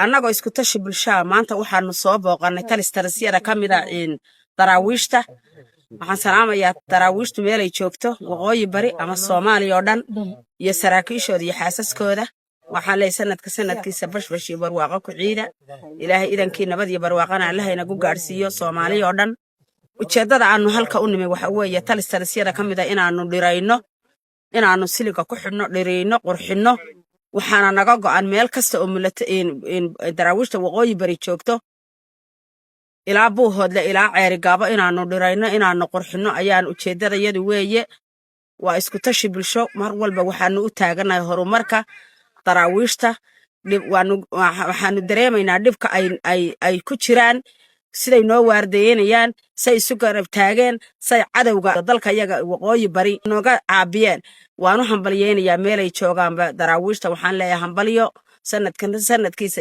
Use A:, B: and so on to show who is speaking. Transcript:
A: Annagoo isku tashi bulshaa, maanta waxaanu soo booqannay talis talisyada ka mida Daraawiishta. Waxaan salaamayaa Daraawiishtu meelay joogto, Waqooyi Bari ama Soomaaliya oo dhan, iyo saraakiishooda iyo xaasaskooda. Waxaan leeyahay, sanadka sanadkiisa bashbash iyo barwaaqo ku ciida. Ilaahay idankii, nabad iyo barwaaqana Allaha inagu gaadhsiiyo Soomaaliya oo dhan. Ujeeddada aanu halka u nimi waxa weeye talis talisyada ka mida inaanu dhirayno, inaanu siliga ku xidhno, dhirayno, qurxinno. Waxaana naga go'an meel kasta oo Daraawiishta Waqooyi Bari joogto, ilaa Buuhoodle ilaa Ceerigaabo, inaanu dhirayno, inaanu qurxinno ayaan ujeeddadayadu weeye. Waa isku tashi bulsho. Mar walba waxaanu u taaganahay horumarka Daraawiishta. Waxaanu dareemaynaa dhibka ay ku jiraan, siday noo waardayeynayaan, say isu garab taageen, say cadowga dalka yaga Waqooyi Bari nooga caabiyeen. Waan u hambalyeynayaa meelay joogaanba Daraawiishta. Waxaan leeyahay hambalyo sanadkan sanadkiisa.